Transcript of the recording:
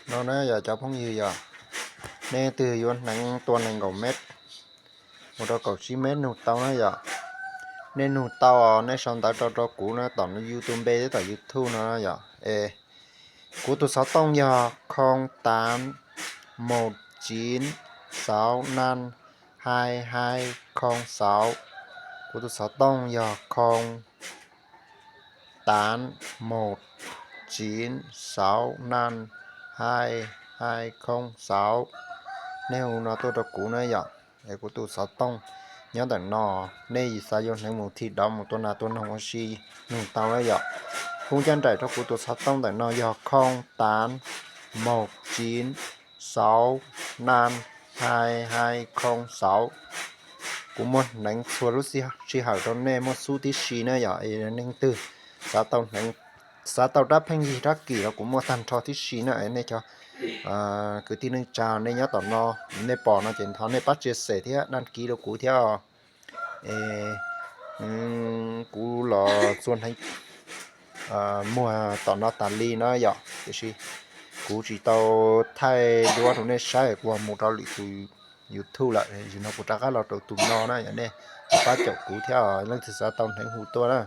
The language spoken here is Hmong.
No na yog cov phooj ywg yog, nej twg yuav hneev tua nees nkaum mev mus rau kaum tsib mev nug tau na yom. Nej nug tau, nej sau ntawv rau rau kuv na tom YouTube thiab tom YouTube no yom. Es kuv tus xov tooj yog không tám một chín sáu năm hai hai không sáu. Kuv tus xov tooj yog không tám một chín sáu năm hai hai không sáu. Nej hu no tuaj rau kuv na yom. Es kuv tus xov tooj nyob ntawm no, nej xav yuav hneev mus thim dov mus tua nas tua noog ua si, nug tau na yom. Hu ncaj nraim rau kuv tus xov tooj ntawm no yog không tám một chín sáu năm hai hai không sáu. Kuv muaj hneev txhua lub sij hawm rau nej muaj xub tib si na yom. Es leej twg xav tau hneev, xav tau rab pheej yig rab kim los kuv muaj tag nrho tib si na. Nej cov kwv tij neej tsa nej nyob tom no, nej pom no ces thov nej pab share thiab đăng ký rau kuv thiab. Es kuv los txua hneev muag tom no tas li no yom, tiam sis kuv tsis tau thaij duab rau nej saib, kuv mus rau lwm tus YouTube lawm, zaum no kuv rov qab los rau tus no na yom. Nej pab caum kuv thiab, leej twg xav tau hneev hu tuaj na.